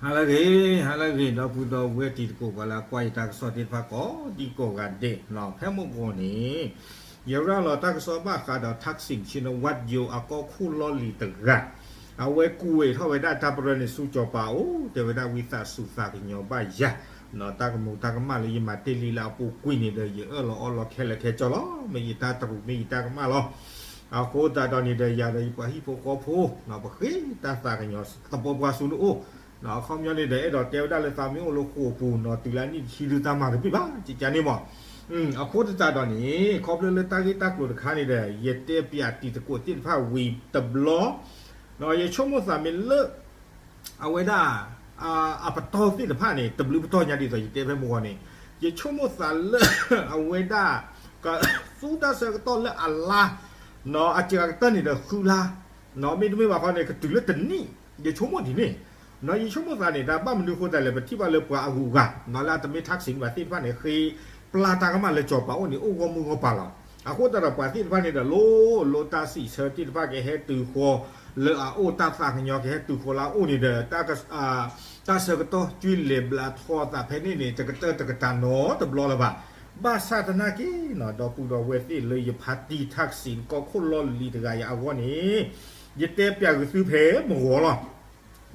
ဟါလၢအဂ့ၤ, ဟါလၢအဂ့ၤ ဒီပုၢ်ဒီဝဲၢ်တံၤသကိး ပှၤလၢအကွၢ်ယတၢ်ကစီၣ်သ့ၣ်တဖၣ်ကိးဒံကိးဂၤဒဲး, ဖဲမုၢ်ဂီၤန့ၣ် ယရၤလီၤတၢ်ကစီၣ်ဘၣ်ဃးဒီး Thaksin Shinawatra ယိၤအကီၢ်ခိၣ်လီၢ်လံၤတဂၤ, အဝဲကွဲးထီၣ်ဝဲဒၣ်တၢ်ပရၢန့ၣ်ဆူစီၤပၤအအိၣ်, တဲဝဲဒၣ်ဝံသးစူၤသးကညီၤဘၣ်ယၤ, တၢ်ကမူၤတၢ်ကမၣ်လၢယမၤတ့ၢ်လံလၢအပူၤကွံာ်န့ၣ်ဒီး ယအၢၣ်လီၤအီလီၤခဲလၢာ်ခဲဆ့လီၤ, မ့ၢ်ယတၢ်တရူးမ့ၢ်ယတၢ်ကမၣ်လီၤ. အဃိသတးဒီးန့ၣ်ဒီး ယၤဒီးယပှၤဟံၣ်ဖိဃီဖိ ပဃ့တၢ်သးကညီၤသပှၢ်ပှၢ်ဆူနအိၣ်, အခီပညီန့ၣ်ဒီး အဲၣ်ဒိးတဲဝဲဒၣ်လၢသးမ့ၢ်အိၣ်လၢဃိာ်ပူၤနီၤ တုၤလၢအနံၣ်တဆံဒုတၢ်မၤတဘၣ်ဘၣ် ကကန့ၣ်မး, အဃိသတးဒီးန့ၣ် ခီဖျိလၢတၢ်ဂ့ၢ်တၢ်ကျိၤတခါန့ၣ်ဒီး ယတဲပၠးတံၤသကိးသ့ၣ်တဖၣ်ဝံၤတဘျီ, ယဆိကမိၣ်သးမ့ၢ်လၢ အဝဲဒၣ် အပတီၢ်သ့ၣ်တဖၣ်န့ၣ် တဘျုးပတီၢ်ညါဒ်သိးယတဲဖဲမုၢ်ဂီၤန့ၣ်, ယဆိကမိၣ်သးလၢ အဝဲဒၣ် ကသူတၢ်ဆၢကတီၢ်လၢအလါ, အစှၤကတၢၢ်န့ၣ်ဒီးဃုလါ, မ့တမ့ၢ်ဘၣ်ဃီန့ၣ် ကတုၤလၢတနံၣ်, ယဆိကမိၣ်ဒ်န့ၣ်, ယဆိကမိၣ်သးန့ၣ် တၢ်ဘၣ်မနုၤအဃိသတးလဲၣ် ပထံၣ်ဘၣ်လၢပှၤအဂုၤအဂၤ လၢအတမ့ၢ် Thaksin ဘၣ်သ့ၣ်တဖၣ်န့ၣ် ဃ့ပျၢ်တၢ်ကမၣ်လၢစီၤပၤအိၣ်န့ၣ် အိၣ်ဂီၢ်မုၢ်ဂီၢ်ပၤလီၤ. အဃိသတးဒီးပှၤသ့ၣ်တဖၣ်န့ၣ်ဒီး လိၣ်လိၣ်တၢ်စံးဆၢသ့ၣ်တဖၣ်ကဟဲတုၤဃီၤ လၢအအိၣ်တၢ်သးကညီၤ ကဟဲတုၤဃီၤလၢအအိၣ်န့ၣ်ဒီး တၢ်ဆၢကတီၢ်ကၠွံလဲၤဘျးထီသးဖဲန့ၣ်န့ၣ် တကတၢၢ်တကတၢၢ်နီတဘျီလၢၤဘၣ်. ဘၣ်ဆၣ်သနာ်က့နီၤ ဒီပုၢ်ဒီဝဲၢ်သ့ၣ်လၢယဖါတံၢ် Thaksin ကီၢ်ခိၣ်လီၢ်လံၤတဂၤအံၤအဂီၢ်န့ၣ် ယတဲပၠးဂုာ်သုဖဲမုၢ်ဂီၤလီၤ.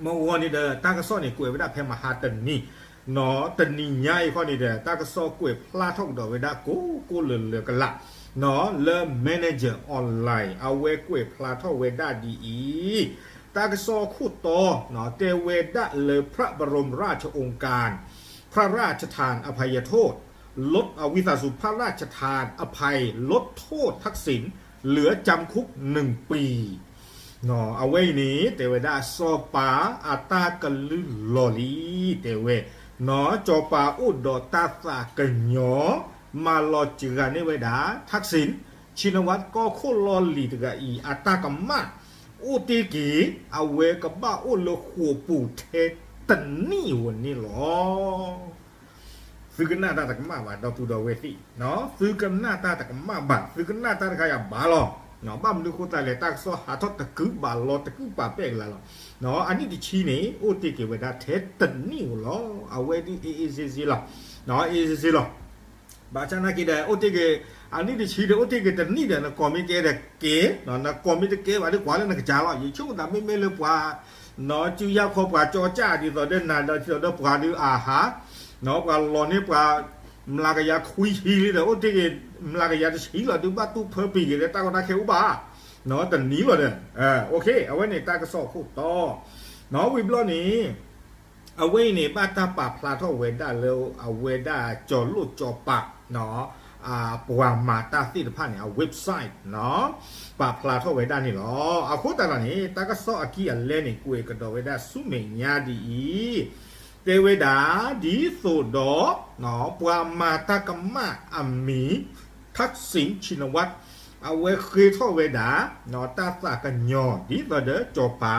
မုၢ်ဂီၤန့ၣ်ဒီး တၢ်ကစီၣ်န့ၣ် ကွဲးဝဲဒၣ်ဖဲမဟါတနံၤ, တနံၤညါအံၤခီန့ၣ်ဒီး တၢ်ကစီၣ်ကွဲးဖျါထီၣ်ကဒီးဝဲဒၣ်ကိးကိးလၢာ်လၢာ်ကလာ် လၢ Manager Online အဝဲကွဲးဖျါထီၣ်ဝဲဒၣ်ဒ်အံၤ, တၢ်ကစီၣ်ခိၣ်တီ တဲဝဲဒၣ်လၢ พระบรมราชโองการ พระราชทานอภัยโทษ ลด อ่า วิสาสุ พระราชทานอภัย ลดโทษทักษิณ เหลือจำคุกหนึ่งปี အဝဲအံၤန့ၣ် တဲဝဲဒၣ် စီၤပၤအတၢ်ကလုၢ်လီၤလံ, တဲဝဲ, နီၢ် စီၤပၤအိၣ်ဒီးတၢ်သးကညီၤ မၤလီၤစှၤန့ၢ်ဝဲဒၣ် Thaksin Shinawatra ကီၢ်ခိၣ်လီၢ်လံၤတဂၤအံၤ အတၢ်ကမၣ် အိၣ်တ့ၢ်က့ၤ အဝဲကဘၣ်အိၣ်လၢဃိာ်ပူၤထဲတနံၣ်ဧိၤန့ၣ်လီၤ. သုကနၣ်တၢ်တကမၣ်ဘၣ် ဒီပုၢ်ဒီဝဲၢ်သ့ၣ်, သုကနၣ်တၢ်တကမၣ်ဘၣ် သုကနၣ်တၢ်တခါယၤဘၣ်လီၤ. ဘၣ်မနုၤဃိသတးလဲၣ် တၢ်ကစီၣ်ဟးထီၣ်တကုးဘၣ်လီၤ တကုးပာ်ပဲၢ်ကလာ်လီၤ. အနံၣ်တဆံန့ၣ် အိၣ်တ့ၢ်က့ၤဝဲဒၣ်ထဲတနံၣ်ဧိၤလီၤ. အဝဲဒ်အ့ၣ်အ့ၣ်စ့စ့လီၤ, အ့ၣ်အ့ၣ်စ့စ့လီၤ. ဘၣ်ဆၣ်နာ်က့ဒီး အိၣ်တ့ၢ်က့ၤ အနံၣ်တဆံဒီး အိၣ်တ့ၢ်က့ၤတနံၣ်ဒီး နကိးမ့ၢ်ကဲဒီးက့ၤ, နကိးမ့ၢ်တကဲဘၣ်ဒီး ကွၢ်လၢနကစၢ်လီၤ. ယဆိကမိၣ်သးမ့မ့ၢ်လၢပှၤ နီၢ် စုယါခီပှၤကၠီကၠၣ်ဒ်သိးဒီးနၤဒီး ဒ်သိးဒီးပှၤဒုးအဟး, နီၢ် ပှၤလီၤန့ၢ်ပှၤ မျးကယၤခွံဆံလံဒီး အိၣ်တ့ၢ်က့ၤ မျးကယၤတဆံလီၤ ဒုးဘၣ်တူၢ်ဖၢပံၤက့ၤလၢတၢ်ကီတၢ်ခဲအိၣ်ဘၣ်, နီၢ် တနံၤလီၤဒီး, အဝဲန့ၣ်တၢ်ကစီၣ်ခိၣ်တီ, နီၢ် ဝံၤဘျီန့ၣ် အဝဲအံၤန့ၣ် ဘၣ်တၢ်ပာ်ဖျါထီၣ်ဝဲဒၣ်လၢအဝဲဒၣ်ကၠီၤလိၣ်ကၠီၤပၤ ပှၤမၤတၢ်သ့ၣ်တဖၣ်န့ၣ် အ website နီၢ် ပာ်ဖျါထီၣ်ဝဲဒၣ်န့ၣ်လီၤ. အဃိသတးဒီးန့ၣ် တၢ်ကစီၣ်အကံၢ်အလဲန့ၣ် ကွဲးကဒီးဝဲဒၣ်ဆူမဲာ်ညါဒ်အံၤ, တဲဝဲဒၣ် ဒ်သိးဒီး ပှၤမၤတၢ်ကမၣ်အမံၤ Thaksin Shinawatra အဝဲဃ့ထီၣ်ဝဲဒၣ် တၢ်သးကညီၤ ဒ်သိးဒီးကၠီၤပၤ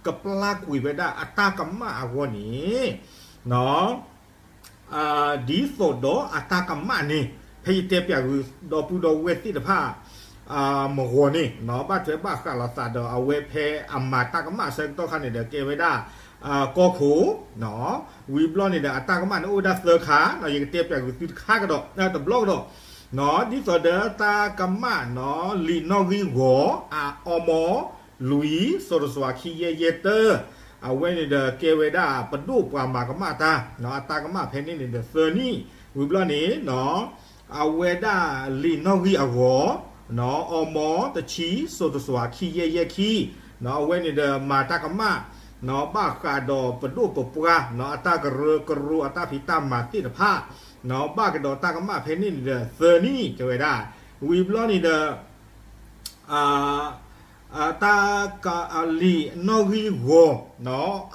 ကပျၢ်ကွံာ်ဝဲဒၣ်အတၢ်ကမၣ်အဂီၢ်န့ၣ် ဒ်သိးဒီးအတၢ်ကမၣ်န့ၣ် ဖဲယတဲပၠးဂုာ်ဒီပုၢ်ဒီဝဲၢ်သ့ၣ်တဖၣ် မုၢ်ဂီၤန့ၣ် ဘၣ်ထွဲဘၣ်ဃးလိာ်သးဒီးအဝဲဖဲအမၤတၢ်ကမၣ်အဆၢကတီၢ်ခါန့ၣ်ဒီး ကဲဝဲဒၣ် ကီၢ်ခိၣ် ဝံၤဘျီန့ၣ်ဒီး အတၢ်ကမၣ်န့ၣ်အိၣ်ဝဲဒၣ်သၢခါ ယကတဲပၠးဂုာ်သုတခါကဒီး တဘျီကဒီး ဒ်သိးဒီးတၢ်ကမၣ်နီၢ် လံာ်နီၣ်ဂံၢ်ဂီၤ အအီမီ လွံၢ် စိၤတစွၤ ခံယဲၢ်ယဲၢ်တၢ အဝဲန့ၣ်ဒီး ကဲဝဲဒၣ်ပဒိၣ်ပှၤမၤကမၣ်တၢ် အတၢ်ကမၣ်ဖဲန့ၣ်န့ၣ်ဒီးသၢနံၣ် ဝံၤဘျီန့ၣ် အဝဲဒၣ်လံာ်နီၣ်ဂံၢ်အဂီၤ အီမီ တဆံ စိၤတစွၤ ခံယဲၢ်ယဲၢ်ခံ အဝဲန့ၣ်ဒီးမၤတၢ်ကမၣ် ဘၣ်ဃးဒီးပဒိၣ်ပပှၢ် အတၢ်ကရၢကရိအတၢ်ဖံးတၢ်မၤသ့ၣ်တဖၣ် ဘၣ်ကဒီးတၢ်ကမၣ်ဖဲန့ၣ်န့ၣ်ဒီးသၢနံၣ် တဲဝဲဒၣ် ဝံၤဘျီန့ၣ်ဒီး တၢ်က လံာ်နီၣ်ဂံၢ်ဂီၤ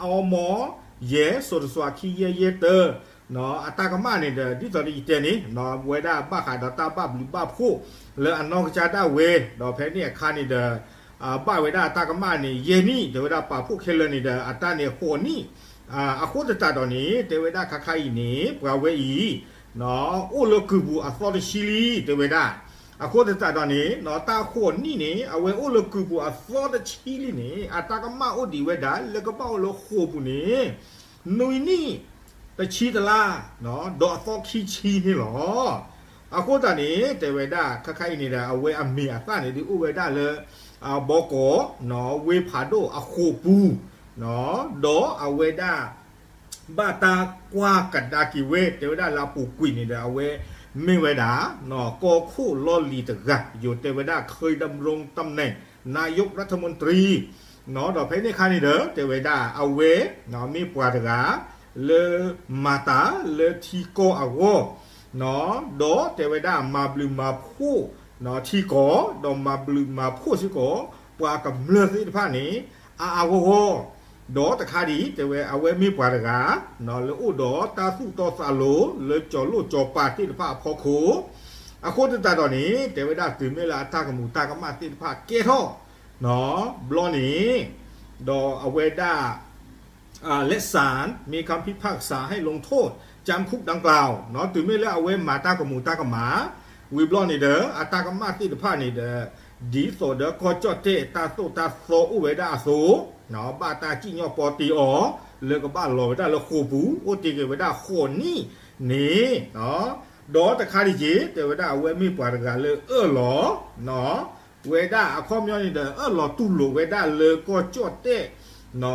အီမီ ယဲၢ် စိၤတစွၤ ခံယဲၢ်ယဲၢ်တၢ အတၢ်ကမၣ်န့ၣ်ဒီး ဒ်သိးဒီးယတဲန့ၣ် ဝဲဒၣ်ဘၣ်ဃးဒီးတၢ်ဘၣ်ဘျုးဘၣ်ဖှိၣ်လၢအနီၢ်ကစၢ်ဒၣ်ဝဲ ဒီးဖဲန့ၣ်အခါန့ၣ်ဒီး ဘၣ်ဝဲဒၣ်တၢ်ကမၣ်န့ၣ် ယဲၢ်နံၣ် တဲဝဲဒၣ်ပာ်ဖှိၣ်ခဲလၢာ်န့ၣ်ဒီး အတၢ်န့ၣ်ဃိးနံၣ် အဃိသတးဒီးန့ၣ် တဲဝဲဒၣ်ခါခါအံၤန့ၣ် ပှၤဝဲအံၤ အိၣ်လၢကုၢ်ပူၤအသီတဆံလံ တဲဝဲဒၣ် အဃိသတးဒီးန့ၣ် တၢ်ဃိးနံၣ်န့ၣ် အဝဲအိၣ်လၢကုၢ်ပူၤအသီတဆံလံန့ၣ် အတၢ်ကမၣ်အိၣ်ဒံးဝဲဒၣ်လၢကဘၣ်အိၣ်လၢဃိာ်ပူၤန့ၣ် နွံနံၣ်တဆံတလါ, ဒီးအသီခံဆံန့ၣ်လီၤ. အဃိသတးန့ၣ် တဲဝဲဒၣ် ခါခါအံၤန့ၣ်ဒီး အဝဲအမံၤအသၣ်န့ၣ် ဒုးအိၣ်ဝဲဒၣ်လၢ ဘီကီး ဝ့ၢ်ဖးဒိၣ်အဃိာ်ပူၤ, ဒီးအဝဲဒၣ် ဘၣ်တၢ်ကွၢ်ကဒါက့ၤဝဲ တဲဝဲဒၣ်လၢအပူၤကွံာ်န့ၣ်ဒီး အဝဲမ့ၢ်ဝဲဒၣ် ကီၢ်ခိၣ်လီၢ်လံၤတဂၤ ယိၤတဲဝဲဒၣ် เคยดำรงตำแหน่งนายกรัฐมนตรี ဒီးဖဲန့ၣ်အခါန့ၣ်ဒီး တဲဝဲဒၣ်အဝဲ မ့ၢ်ပှၤတဂၤ လၢမၤတၢ်လၢထံကီၢ်အဂီၢ်, ဒီးတဲဝဲဒၣ်မၤဘျုးမၤဖှိၣ်ထံကီၢ် ဒီးမၤဘျုးမၤဖှိၣ်စ့ၢ်ကီး ပှၤကမျၢၢ်သ့ၣ်တဖၣ်န့ၣ် အါအါဂီၢ်ဂီၢ်, ဒီးတခါဒံး တဲဝဲအဝဲမ့ၢ်ပှၤတဂၤ လၢအိၣ်ဒီးတၢ်သူၣ်တီသးလိၤ လၢကၠီၤလိၣ်ကၠီၤပၤသ့ၣ်တဖၣ်အဖီခိၣ်, အဃိသတးဒီးန့ၣ် တဲဝဲဒၣ်တုၤမ့ၢ်လၢအတၢ်ကမူၤတၢ်ကမၣ်သ့ၣ်တဖၣ်ကဲထီၣ် ဘျီန့ၣ် ဒီးအဝဲဒၣ် และศาลมีคำพิพากษาให้ลงโทษจำคุกดังกล่าว တုၤမ့ၢ်လၢအဝဲမၤတၢ်ကမူၤတၢ်ကမၣ် ဝံၤဘျီန့ၣ်ဒီး အတၢ်ကမၣ်သ့ၣ်တဖၣ်န့ၣ်ဒီး ဒ်သိးဒီးကီၢ်ကၠီၣ်တဲၣ်တၢ်သိၣ်တၢ်သီအိၣ်ဝဲဒၣ်အသိး ဘၣ်တၢ်စံၣ်ညီၣ်ပီတ့အီၤ လၢကဘၣ်လီၤဝဲဒၣ်လၢဃိာ်ပူၤ အိၣ်တ့ၢ်က့ၤဝဲဒၣ်ဃိးနံၣ်န့ၣ် ဒီးတခါဒံးက့ၤ တဲဝဲဒၣ်အဝဲမ့ၢ်ပှၤတဂၤလၢအၢၣ်လီၤ ဝဲဒၣ်အခီပညီန့ၣ်ဒီး အၢၣ်လီၤတူၢ်လိာ်ဝဲဒၣ်လၢကီၢ်ကၠီၣ်တဲၣ်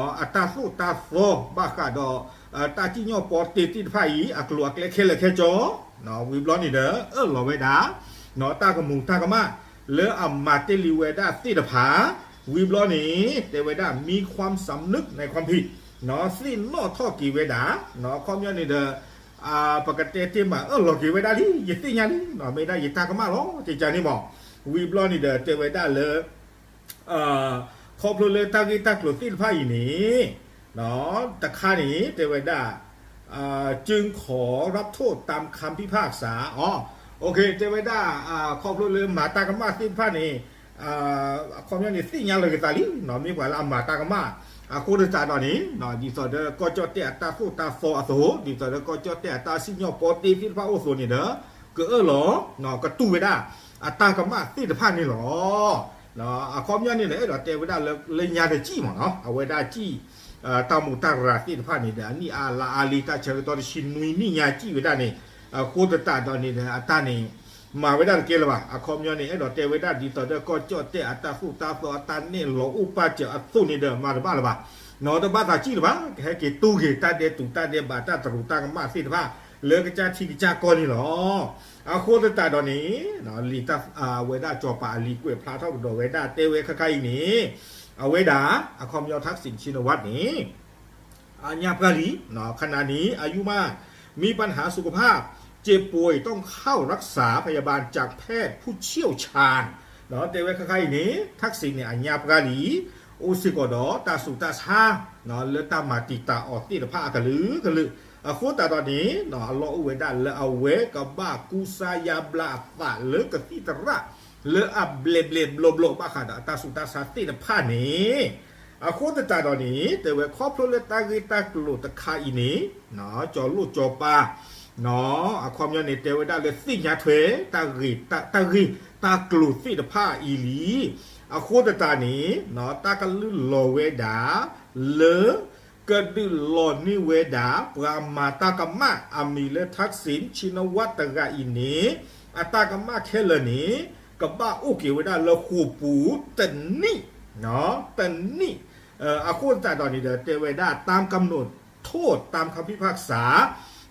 အတၢ်သိၣ်တၢ်သီဘၣ်ဃးဒီး တၢ်စံၣ်ညီၣ်ပီတ့သ့ၣ်တဖၣ်အံၤ အကျိၤအကျဲခဲလၢာ်ခဲဆ့, ဝံၤဘျီန့ၣ်ဒီး အၢၣ်လီၤဝဲဒၣ် တၢ်ကမူၤတၢ်ကမၣ် လၢအမၤတ့ၢ်လံဝဲဒၣ်သ့ၣ်တဖၣ်, ဝံၤဘျီန့ၣ် တဲဝဲဒၣ် มีความสำนึกในความผิด သ့ၣ်နီၣ်ထီၣ်က့ၤဝဲဒၣ် အခီပညီန့ၣ်ဒီး ပကတဲတ့ၢ်မးအၢၣ်လီၤက့ၤဝဲဒၣ်လံ ယသ့ၣ်ညါလံ မ့ၢ်ဒၣ်ယတၢ်ကမၣ်လီၤ ကကန့ၣ်မး, ဝံၤဘျီန့ၣ်ဒီး တဲဝဲဒၣ်လၢ ခီဖျိလၢတၢ်ဂ့ၢ်တၢ်ကျိၤသ့ၣ်တဖၣ်အံၤန့ၣ် တခါန့ၣ် တဲဝဲဒၣ် จึงขอรับโทษตามคำพิพากษา တဲဝဲဒၣ် ခီဖျိလၢမၤတၢ်ကမၣ်သ့ၣ်တဖၣ်န့ၣ် အခီပညီန့ၣ် သ့ၣ်ညါလီၤက့ၤသးလံ မ့ၢ်ပှၤလၢအမၤတၢ်ကမၣ်, အဃိသတးဒီးန့ၣ် ဒ်သိးဒီးကီၢ်ကၠီၣ်တဲၣ်အတၢ်သိၣ်တၢ်သီအသိး ဒ်သိးဒီးကီၢ်ကၠီၣ်တဲၣ်အတၢ်စံၣ်ညီၣ်ပီတ့သ့ၣ်တဖၣ်အိၣ်အသိးန့ၣ်ဒီး ကအၢၣ်လီၤ ကတူၢ်ဝဲဒၣ် အတၢ်ကမၣ်သ့ၣ်တဖၣ်န့ၣ်လီၤ. အခီပညီန့ၣ်ဒီး အဲၣ်ဒိးတဲဝဲဒၣ်လၢ လၢညါတစံၣ်မးနီၤ အဝဲဒၣ်စံၣ် တၢ်မူးတၢ်ရၤသ့ၣ်တဖၣ်န့ၣ်ဒီး အနံၣ်အါလါအါလံ တၢ်ဆၢကတီၢ်တဆံနွံနံၣ်ညါစံၣ်ဝဲဒၣ်န့ၣ် အဃိသတးဒီးန့ၣ်ဒီး အတၢ်န့ၣ် မၤဝဲဒၣ်တကဲလၢၤဘၣ်. အခီပညီန့ၣ် အဲၣ်ဒိးတဲဝဲဒၣ်ဒ်သိးဒီးကီၢ်ကၠီၣ်တဲၣ်အတၢ်သိၣ်တၢ်သီအတၢ်နဲၣ်လီၤအိၣ်ပာ်စၢၤအသိးန့ၣ်ဒီး မၤတဘၣ်လၢၤဘၣ်. နီတဘၣ်သးစံၣ်လၢၤဘၣ် ကဟဲက့ၤတူၢ်က့ၤတၢ်ဒဲးတူးတၢ်ဒဲးဘးတၢ်တရူးတၢ်ကမၣ်သ့ၣ်တဖၣ် လၢကစၢ်ထံကစၢ်ကီၢ်န့ၣ်လီၤ. အဃိသတးဒီးန့ၣ် လံာ်တၢ် ဝဲဒၣ်စီၤပၤအလံာ်ကွဲးဖျါထီၣ်ကဒီးဝဲဒၣ်တဲဝဲခါခါအံၤန့ၣ် အဝဲဒၣ် အခီပညီ ทักษิณชินวัตร န့ၣ် အညါပှၢ်လံ ขณะนี้อายุมาก มีปัญหาสุขภาพ เจ็บป่วยต้องเข้ารักษาพยาบาลจากแพทย์ผู้เชี่ยวชาญ တဲဝဲခါခါအံၤန့ၣ် ထၣ်စံၣ်န့ၣ် အညါပှၢ်လံ အိၣ်စ့ၢ်ကီးဒီးတၢ်ဆူးတၢ်ဆါ လၢတၢ်မၤတံာ်တာ်အီၤသ့ၣ်တဖၣ်အကလုာ်ကလုာ် အဃိသတးဒီးန့ၣ် အလီၢ်အိၣ်ဝဲဒၣ်လၢအဝဲကဘၣ်ကူစါယါဘျါအသးလၢကသံၣ်သရၣ် လၢအဘျဲးဘျဲးဘျီဘျီဘၣ်ဃးဒီးအတၢ်ဆူးတၢ်ဆါသ့ၣ်တဖၣ်န့ၣ် အဃိသတးဒီးန့ၣ် တဲဝဲခီဖျိလၢတၢ်ဂ့ၢ်တၢ်ကျိၤတခါအံၤန့ၣ် ကၠီၤလိၣ်ကၠီၤပၤ အခီပညီန့ၣ် တဲဝဲဒၣ်လၢသ့ၣ်ညါထွဲ တၢ်ဂ့ၢ်တၢ်ဂ့ၢ်တၢ်ကျိၤသ့ၣ်တဖၣ်အံၤလံ. အဃိသတးန့ၣ် တၢ်ကလုၢ်လီၤဝဲဒၣ် လၢ ကဒုးလီၤန့ၢ်ဝဲဒၣ် ပှၤမၤတၢ်ကမၣ်အမံၤလၢ ทักษิณชินวัตร တဂၤအံၤန့ၣ် အတၢ်ကမၣ်ခဲလၢာ်န့ၣ် ကဘၣ်အိၣ်က့ၤဝဲဒၣ်လၢဃိာ်ပူၤတနံၣ် တနံၣ် အဃိသတးဒီးန့ၣ်ဒီး တဲဝဲဒၣ် ตามกำหนดโทษตามคำพิพากษา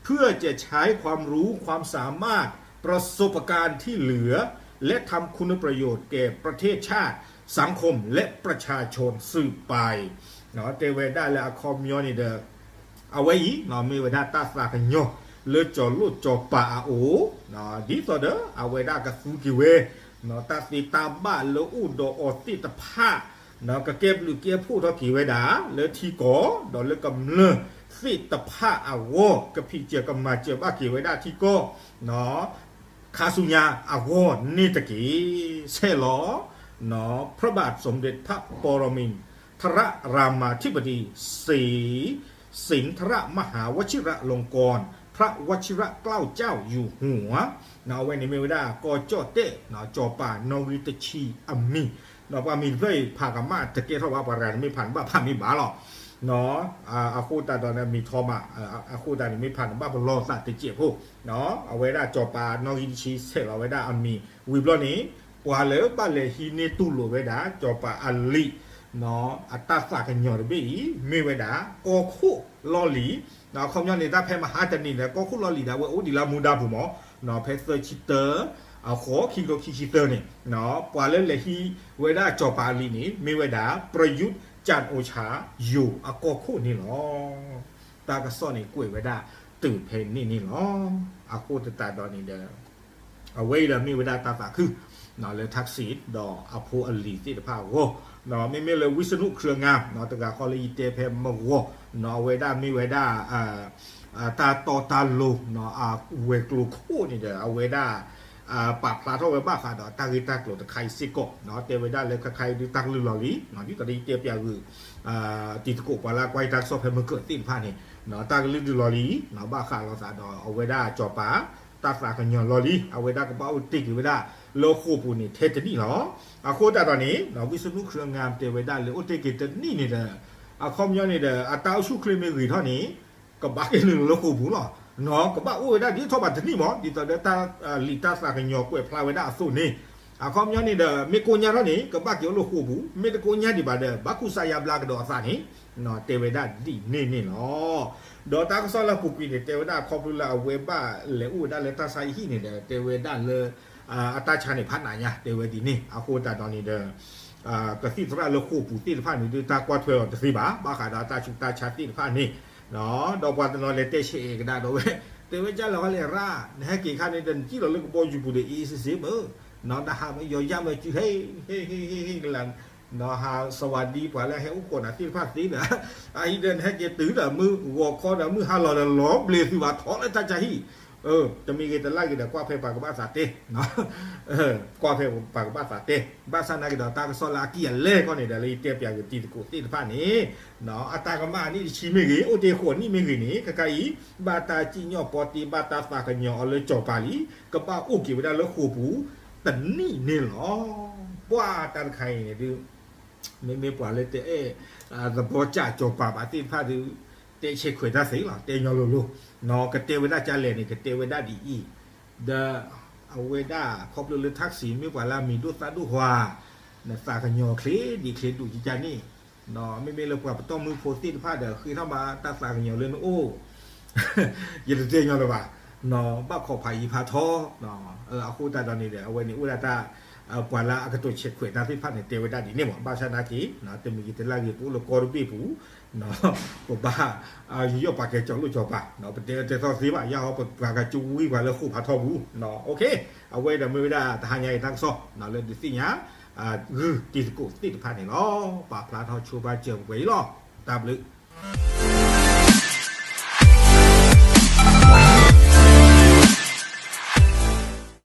เพื่อจะใช้ความรู้ความสามารถประสบการณ์ที่เหลือ และทำคุณประโยชน์แก่ประเทศชาติ สังคม และประชาชนสืบไป တဲဝဲဒၣ်လၢအခီပညီန့ၣ်ဒီး အဝဲအံၤ မ့ၢ်ဝဲဒၣ်တၢ်သးကညီၤလၢကၠီၤလိၣ်ကၠီၤပၤအအိၣ် ဒ်သိးဒီးအဝဲဒၣ်ကသူက့ၤဝဲ တၢ်သ့တၢ်ဘၣ်လၢအိၣ်ဒီးအီၤသ့ၣ်တဖၣ် ကကဲဘျုးကဲဖှိၣ်ထီၣ်က့ၤဝဲဒၣ် လၢထံကီၢ် ဒီးလၢကမျၢၢ်သ့ၣ်တဖၣ်အဂီၢ် ကဖံးစၢၤကမၤစၢၤဘၣ်က့ၤဝဲဒၣ်ထံကီၢ် ခါဆူညါအဂီၢ်န့ၣ်တက့ၢ်. ဆဲးလီၤ พระบาทสมเด็จพระปรมินทรรามาธิบดีศรีสินทรมหาวชิรลงกรณ์ พระวชิรเกล้าเจ้าอยู่หัว အဝဲန့ၣ်မ့ၢ်ဝဲဒၣ် ကီၢ်ကၠီၣ်တဲၣ် စီၤပၤနီၣ်ဂံၢ်တဆံအမံၤ ဒီးပှၤမံၤတဖျၢၣ်အံၤ ဖးကမၣ်တကဲထီၣ်ဘၣ် ပှၤတဂၤန့ၣ်မ့ၢ်ဖးန့ၣ်ဘၣ် ဖးမ့ၢ်ဘၣ်လီၤ. နီၢ်, အဃိသတးဒီးန့ၣ် မ့ၢ်ထီမး, အဃိသတးန့ၣ် မ့ၢ်ဖးန့ၣ် ဘၣ်ပလီၢ်သးတစဲးဖိ, အဝဲဒၣ်စီၤပၤနီၣ်ဂံၢ်တဆံဆဲးလီၤဝဲဒၣ်အမံၤဝံၤဘျီန့ၣ်, ပှၤလၢဘၣ်လဲၤဟံးန့ၢ်တူၢ်လိာ်ဝဲဒၣ် စီၤပၤအလံာ် အတၢ်သးကညီၤတဘ့ၣ်အံၤ မ့ၢ်ဝဲဒၣ် ကီၢ်ခိၣ်လီၢ်လံၤ, အခီပညီန့ၣ် တၢ်ဖဲမဟါတနံၤဒီး ကီၢ်ခိၣ်လီၢ်လံၤဒၣ်ဝဲအိၣ်ဒံးလၢမူဒါပူၤမး, ဖဲသၢဆံတၢ အဃိ ခံကထိခံဆံသၢန့ၣ်, ပှၤလၢလဲၤဟံးဝဲဒၣ်စီၤပၤအလံာ်န့ၣ် မ့ၢ်ဝဲဒၣ် ပရယုၢ် ကၠၣ်အိၣ်ဆၣ်ယိၤအကီၢ်ခိၣ်န့ၣ်လီၤ. တၢ်ကစီၣ်န့ၣ်ကွဲးဝဲဒၣ်တုၤဖဲန့ၣ်န့ၣ်လီၤ. အဃိသတးဒီးန့ၣ်ဒီး အဝဲအံၤဒီးမ့ၢ်ဝဲဒၣ်တၢ်သးခု လၢထၣ်စံး ဒီးအဖိအလံၤသ့ၣ်တဖၣ်အဂီၢ်, မ့မ့ၢ်လၢ ဝံစနူၣ် ခရံာ်အငါ တဂၤဃီလၢယတဲဖဲမဂီၢ်, အဝဲဒၣ်မ့ၢ်ဝဲဒၣ် တၢ်တီတၢ်လိၤ အဝဲၤကျိၤခိၣ်န့ၣ်ဒီး အဝဲဒၣ် ပာ်ဖျါထီၣ်ဝဲဘၣ်ဃးဒီးတၢ်ဂ့ၢ်တၢ်ကျိၤတခါအံၤစ့ၢ်ကီး, တဲဝဲဒၣ်လၢခဲခါအံၤဒုးတၢ်ကလုၢ်လီၤလံ, ဒ်သိးဒီးယတဲပၠးဂုာ် တံၤသကိးပှၤလၢအကွၢ်တၢ်ကစီၣ်ဖဲမုၢ်ကၢၢ်သ့ၣ်တဖၣ်န့ၣ်, တၢ်ကလုၢ်ဒုးလီၤလံ, ဘၣ်ဃးလိာ်သးဒီးအဝဲဒၣ်စီၤပၤ တၢ်သးကညီၤလီၤလံ, အဝဲဒၣ်ကဘၣ်အိၣ်တ့ၢ်က့ၤဝဲဒၣ်လၢဃိာ်ပူၤန့ၣ်ထဲတနံၣ်လီၤ. အဃိသတးဒီးန့ၣ် ဝံစနူၣ် ခရံာ်အငါ တဲဝဲဒၣ်လၢအိၣ်တ့ၢ်က့ၤတနံၣ်န့ၣ်ဒီး အခီပညီန့ၣ်ဒီး အတၢ်အိၣ်ဆူၣ်ချ့မ့ၢ်ဂ့ၤထီၣ်န့ၣ် ကဘၣ်က့ၤနုာ်လၢဃိာ်ပူၤလီၤ. ကဘၣ်အိၣ်ဝဲဒၣ်ဒ်ထီၣ်ဘးတနံၣ်မး ဒ်သိးဒီးတၢ်လံာ်တၢ်သးကညီၤကွဲးဖျါဝဲဒၣ်အသိးန့ၣ်, အခီပညီန့ၣ်ဒီး မ့ၢ်ကိညါထီၣ်န့ၣ် ကဘၣ်က့ၤအိၣ်လၢဃိာ်ပူၤ, မ့ၢ်တကိညါဒံးဘၣ်ဒီး ဘၣ်ကူစါယါဘျါကဒီးအသးန့ၣ် တဲဝဲဒၣ်ဒ်န့ၣ်န့ၣ်လီၤ. ဒီးတၢ်ကစီၣ်လၢအပူၤကွံာ်န့ၣ် တဲဝဲဒၣ်ခီဖျိလၢအဝဲဘၣ်လဲၤအိၣ်ဝဲဒၣ်လၢတၢ်ဆါဟံၣ်န့ၣ်ဒီး တဲဝဲဒၣ်လၢ အတၢ်ဆါန့ၣ်ဖးနးညါ တဲဝဲဒ်န့ၣ်, အဃိသတးဒီးန့ၣ်ဒီး ကသံၣ်သရၣ်လၢဃိာ်ပူၤသ့ၣ်တဖၣ်န့ၣ် ဒုးတၢ်ကွၢ်ထွဲလီၤတသ့ဘၣ် ဘၣ်ဃးဒီးတၢ်ဆူးတၢ်ဆါသ့ၣ်တဖၣ်န့ၣ်, ဒီးပှၤတနီၤလဲၤတဲဆဲးအဲၣ်ကဒါဒီးဝဲ တဲဝဲကၢ်လီၤဟီလဲၣ်ရၣ် နဟဲက့ၤခါန့ၣ်ဒီး နစံၣ်လီၤလၢကဘီယူၤပူၤဒီး အ့ၣ်စ့စ့မ့ၢ်, နဟးမ့ၢ်ယီၤယၢ်မ့ၢ်စုဟဲ ဟ့ၣ်ဟ့ၣ်ဟ့ၣ်ဟ့ၣ်ကလၢ်, နဟးစဝၤဒံပှၤလၢဟဲအိၣ်ခိးနၤသ့ၣ်တဖၣ်သ့ဒီး အအံၤဒီးနဟဲက့ၤတုၤဒီးမုၢ်ဂီၤခီဒီးမုၢ်ဟါလီၤဒီးလီၤဘျ့သုဘၣ်ထီၣ်လၢတၢ်ဆါဟံၣ်, တမံၤဂ့ၤတလၢ်ဂ့ၤဒီး ကွၢ်ဖဲပှၤကဘၣ်သးတဲ ကွၢ်ဖဲပှၤကဘၣ်သးတဲ, ဘၣ်ဆၣ်နာ်က့ဒီးတၢ်ကစီၣ်လၢအကံၢ်အလဲၢ်ကီၢ်န့ၣ်ဒီး လၢယတဲပၠးဂ့ၤတံၤသကိးသ့ၣ်တဖၣ်န့ၣ်, အတၢ်ကမၣ်အနံၣ်တဆံမ့ၢ်ဂ့ၤ အိၣ်တ့ၢ်ဃိးနံၣ်မ့ၢ်ဂ့ၤန့ၣ် ခဲခါအံၤ ဘၣ်တၢ်စံၣ်ညီၣ်ပီတ့ ဘၣ်တၢ်သးကညီၤအီၤလၢစီၤပၤလံ, ကဘၣ်အိၣ်က့ၤဝဲဒၣ်လၢဃိာ်ပူၤတနံၣ်န့ၣ်လီၤ. ပှၤတၢ်တခါအံၤန့ၣ်ဒုး မ့မ့ၢ်ပှၤလၢတအဲၣ် သဘီကၢ်စီၤပၤဘၣ်သ့ၣ်တဖၣ်ဒုး တဲဆဲးခွဲးတၢ်သ့လီၤ တဲညီလိၤလိၤ, ကတဲဝဲဒၣ်ကၢ်လဲၣ်န့ၣ် ကတဲဝဲဒၣ်ဒ်အံၤ, ဒီး အဝဲဒၣ်ခီဖျိလၢထၣ်စံး မ့ၢ်ပှၤလၢအမံၤဒိၣ်သၣ်ဒိၣ်ဟွါ, နသးကညီၤချ့ဒံးချ့ဒူၣ်ကကန့ၣ်, မ့မ့ၢ်လၢပှၤပတီၢ်မုၢ်ဖိသ့ၣ်တဖၣ်ဒီး ဃ့ထီၣ်မးတၢ်သးကညီၤလၢနအိၣ် ယတတဲညီလၢၤဘၣ်, ဘၣ်ခိးဖးယံၤဖးထီ, အဃိသတးဒီးန့ၣ်ဒီး အဝဲန့ၣ်အိၣ်ဒၣ်တၢ် ပှၤလၢအကတိၤဆဲးခွဲးတၢ်သ့ၣ်တဖၣ်န့ၣ် တဲဝဲဒၣ်ဒ်န့ၣ်မး ဘၣ်ဆၣ်နာ်က့ တမံၤဂ့ၤတလၢ်ဂ့ၤ ပအိၣ်လၢကီၢ်တဘ့ၣ်ပူၤ ပဘၣ် ယူးယီၣ်ပာ်ကဲကၠီၤလိၣ်ကၠီၤပၤ, ပတဲတဲသီသ့ဘၣ် ယါဟီပပှၤကကၠိဝံပှၤလၢဃိာ်ဖးထီပူၤ, အဝဲဒီးမ့ၢ်ဝဲဒၣ်တဟါညါအံၤတၢ်ကစီၣ် လၢဒုးသ့ၣ်ညါ ဂုၢ်တံၤသကိးသ့ၣ်တဖၣ်န့ၣ်လီၤ. ပာ်ဖျါထီၣ်ဆိပာ်စၢၤပှဲၤအံၤလီၤ. တၢ်ဘျုး